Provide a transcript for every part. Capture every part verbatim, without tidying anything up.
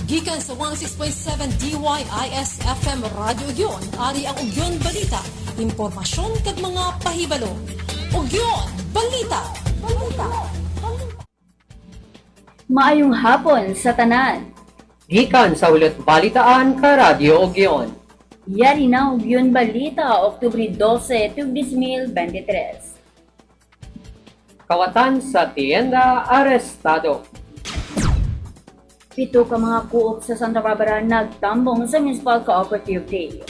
Gikan sa one oh six point seven D Y I S F M Radyo Ugyon, ari ang Ugyon Balita, impormasyon kag mga pahibalo. Ugyon Balita. Balita. Balita. Maayong hapon sa tanan. Gikan sa Hulot Balitaan ka Radyo Ugyon. Yari na Ugyon Balita, Oktubre dose, tuig dos mil bente tres. Kawatan sa tienda arestado. Pito ka mga co-op sa Santa Barbara nagtambong sa Municipal Cooperative Day.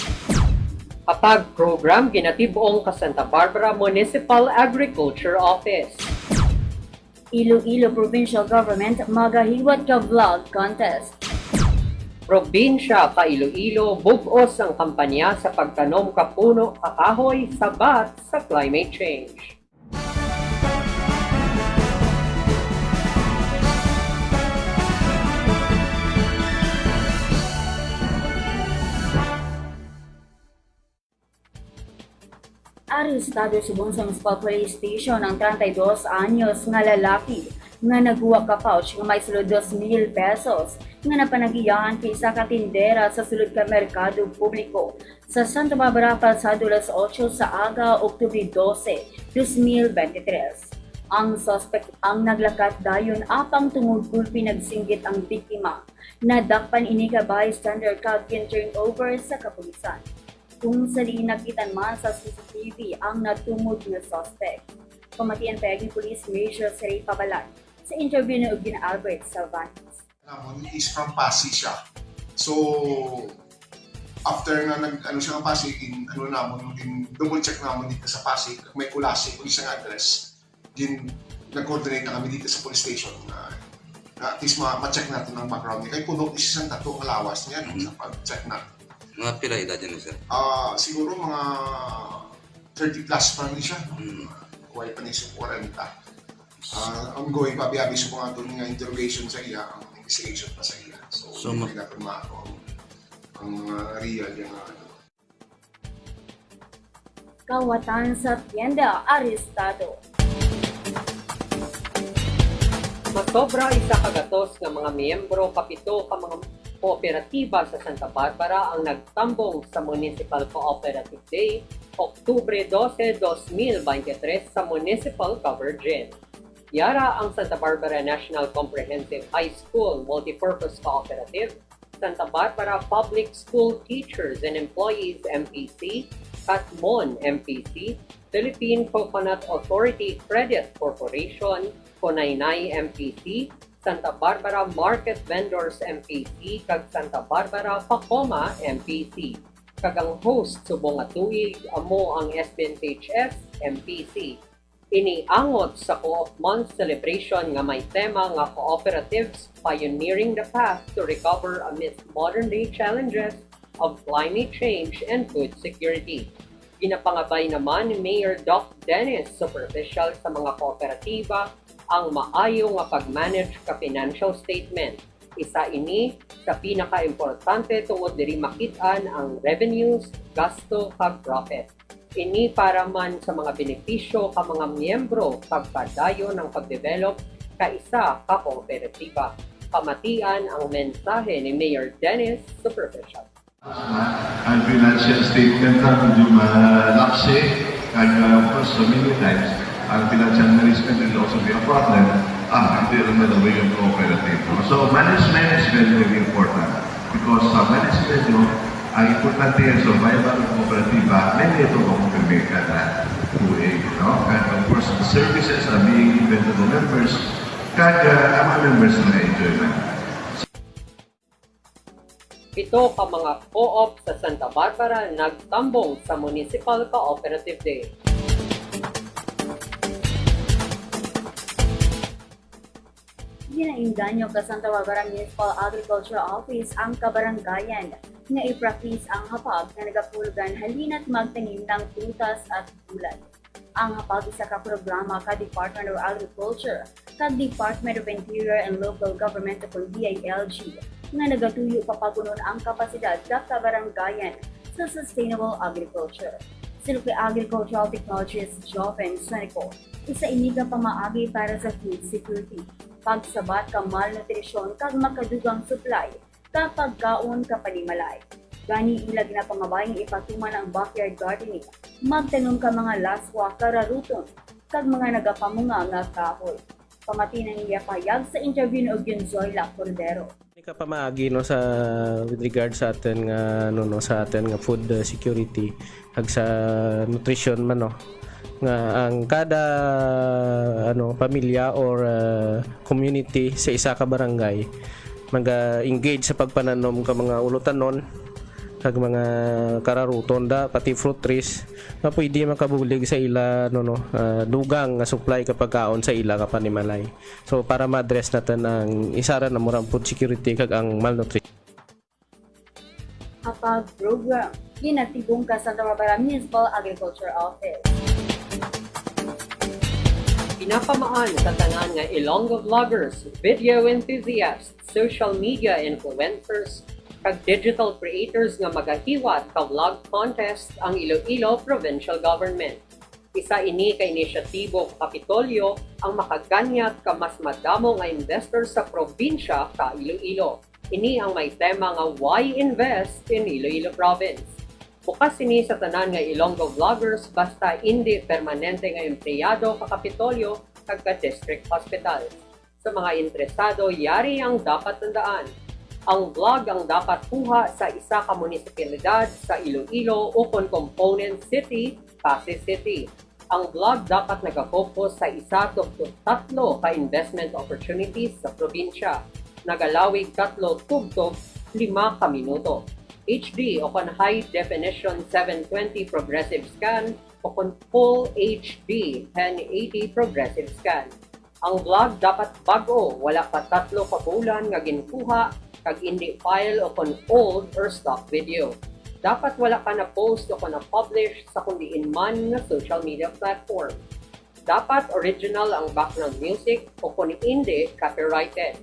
Hapag program ginatib-ong ka Santa Barbara Municipal Agriculture Office. Iloilo Provincial Government magahiwat ka vlog contest. Probinsya ka Iloilo, bug-os ang kampanya sa pagtanom ka puno ka kahoy sabat sa climate change. Arestado subong sa Municipal Police Station ang treinta y dos anyos nga lalaki nga nagkuha ka pouch nga may sulod dos mil pesos nga napanagiyahan kay isa ka tindera sa sulod ka merkado publiko sa Santa Barbara pasado alas otso sa aga, Oktubre dose, dos mil bente tres. Ang suspect ang naglakat dayon apang tungod gulpi nagsinggit ang biktima. Nadakpan ini ka bystander kag gin-turn over sa kapulisan, kung sa diin nakita man sa C C T V ang natumod nga suspect. Pamatian pa ni Police Major Seri Pabalan sa interview ni Ugin Albert Salvantes. Namon is from Passi siya. So, after na nag, ano siya ng Passi, in, ano namon, in double check namon dito sa Passi, kag may Culasi, kung isang address, din nag-coordinate na kami dito sa police station na, na at least ma- ma-check natin ang background niya. Kay puno ni siya sa tattoo ang lawas niya, no, Mhm. sa pag-check na. Mga pila edad niya, sir? Ah, siguro mga thirty plus pa rin siya, no? Mm. Kuway pa niya sa forty. Ah, ongoing pa, abi-abi sa mga ato nga interrogation sa iya, ang investigation pa sa iya. So, So, hindi ma- na pa maato ang, ang mga real niya nga, ano. Kawatan sa tienda, arestado. Masobra isa ka gatos nga mga miyembro ka pito ka mga kooperatiba sa Santa Barbara ang nagtambong sa Municipal Cooperative Day, Oktubre dose, dos mil bente tres, sa Municipal Cover Gym. Yara ang Santa Barbara National Comprehensive High School Multipurpose Cooperative, Santa Barbara Public School Teachers and Employees, M P C, Catmon, M P C, Philippine Coconut Authority Credit Corporation, Conaynay, M P C, Santa Barbara Market Vendors, M P C, kag Santa Barbara Pacoma, M P C. Kag ang host subong nga tuig amo ang S B N P H S, M P C. Iniangot sa Co-op Month celebration nga may tema nga Cooperatives Pioneering the Path to Recover Amidst Modern-Day Challenges of Climate Change and Food Security. Ginapangabay naman ni Mayor Doc Dennis, superficial sa mga kooperatiba, ang maayo nga pag-manage ka financial statement. Isa ini sa pinakaimportante tungod diri makit-an ang revenues, gasto, kag profit. Ini para man sa mga benepisyo ka mga miyembro kag padayon ang pagdevelop ka isa ka kooperatiba. Pamatian ang mensahe ni Mayor Dennis, superficial. Ang financial statement na medyo malaksi, and, uh, of course, so many times, ang financial management will also be a problem. Ah, hindi naman ang way of cooperative, no? So, management is very, very important because sa management, no, ang importante yan sa viable cooperative, ah, may nito kung pagmeka na two A, no? And of course, the services are being given to the members, kag, uh, ang mga members na enjoy na. Pito ka mga co-op sa Santa Barbara nagtambong sa Municipal Cooperative Day. Ginainganyo ka Santa Barbara Municipal Agriculture Office ang kabarangayan nga i-practice ang hapag nga nagakulugan halina't magtanim ng prutas at gulay. Ang hapag isa ka programa ka Department of Agriculture kag Department of Interior and Local Government, o D I L G, nga nagatuyo papagunon ang kapasidad ka kabarangayan sa sustainable agriculture. Suno kay Agricultural Technologist Joven Sonico, isa ini ka pamaagi para sa food security, pagsabat ka malnutrisyon kag makadugang supply Kapagkaon ka panimalay. Gani ila ginapangabayang ipatuman ang backyard gardening, magtanom ka mga laswa, kararuton, kag mga nagapamunga nga kahoy. Pamati ang iya pahayag sa interview ni Ugyon Zoila Cordero. Ni ka pamaagi, no, sa, with regard sa atin nga, ano, no, sa atin nga food, uh, security kag sa nutrition man, no, nga ang kada, ano, pamilya or, uh, community sa isa ka barangay maga-engage sa pagpananom ka mga ulotanon kag mga kararuton da, pati fruit trees nga pwede makabulig sa ila, no, no, ah, dugang nga supply ka pagkaon sa ila ka panimalay. So, para ma-address natin ang isa ra na murang food security kag ang malnutrition. Hapag program, ginatibong ka Santa Barbara Municipal Agriculture Office. Pinapamaan sa tanan nga Ilonggo vloggers, video enthusiasts, social media influencers, kag digital creators nga magahiwat ka vlog contest ang Iloilo Provincial Government. Isa ini ka inisyatibo ka Kapitolyo ang makaganyat ka mas madamo nga investor sa probinsya ka Iloilo. Ini ang may tema nga Why Invest in Iloilo Province? Bukas ini sa tanan nga Ilonggo vloggers, basta indi permanente nga empleyado ka Kapitolyo kag ka district hospitals. Sa mga interesado, yari ang dapat tandaan. Ang vlog ang dapat kuha sa isa ka munisipalidad sa Iloilo ukon component city, Passi City. Ang vlog dapat nagafocus sa isa tubtob tatlo ka investment opportunities sa probinsya. Nagalawig tatlo tubtob lima ka minuto. H D o kon high definition seven twenty progressive scan o kon full H D ten eighty progressive scan. Ang vlog dapat bag-o, wala pa tatlo ka bulan nga ginkuha, kag indi file o kon old or stock video. Dapat wala pa na-post o kon na-publish sa kon diin man nga social media platform. Dapat original ang background music o kon indi copyrighted.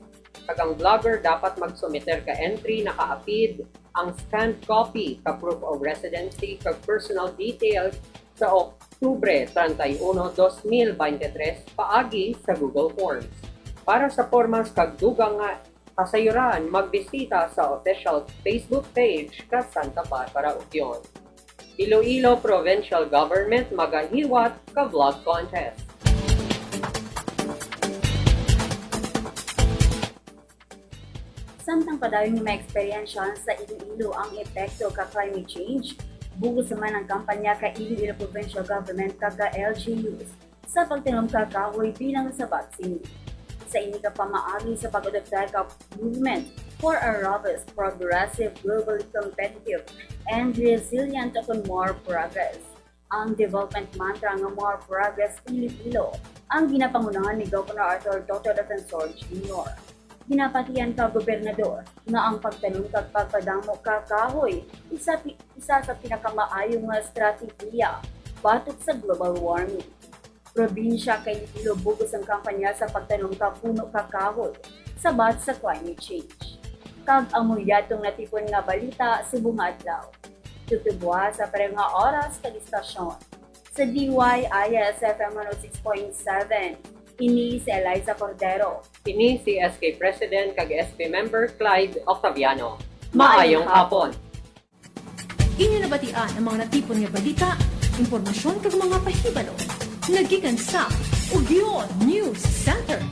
Kag ang vlogger dapat magsumiter ka entry nakaapid ang scanned copy ka proof of residency kag personal details sa Oktubre treinta y uno, dos mil veintitrés paagi sa Google Forms. Para sa pormas kag dugang nga kasayuran, magbisita sa official Facebook page ka Santa Barbara Ugyon. Iloilo Provincial Government magahiwat ka vlog contest. Samtang padayon nga maeksperiensya sa Iloilo ang epekto ka climate change, bug-os naman ang kampanya ka Iloilo Provincial Government kag ka L G Us sa pagtanom ka kahoy bilang sabat sini. Sa ini ka pamaagi sa pag-adoptar ka Movement for a Robust, Progressive, Globally Competitive, and Resilient, ukon More Progress. Ang development mantra nga More Progress Iloilo ang ginapangunahan ni Governor Arthur Dodod Defensor Junior. Ginapatihan ka, Gobernador, nga ang pagtanom kag pagpadamo ka kahoy isa pi-, isa sa pinakamaayo nga estratehiya batok sa global warming. Probinsya ka Iloilo, bug-os ang kampanya sa pagtanom ka puno ka kahoy sabat sa climate change. Kag amo yadtong natipon nga balita subong nga adlaw. Tutubwa sa pareho nga oras kag istasyon. Sa D Y I S F M one oh six point seven, ini si Eliza Cordero. Ini si S K President kag S P Member Clyde Octaviano. Maayong hapon. Inyo nabatian ang mga natipon nga balita, impormasyon kag mga pahibalo nga gikan sa Ugyon News Center.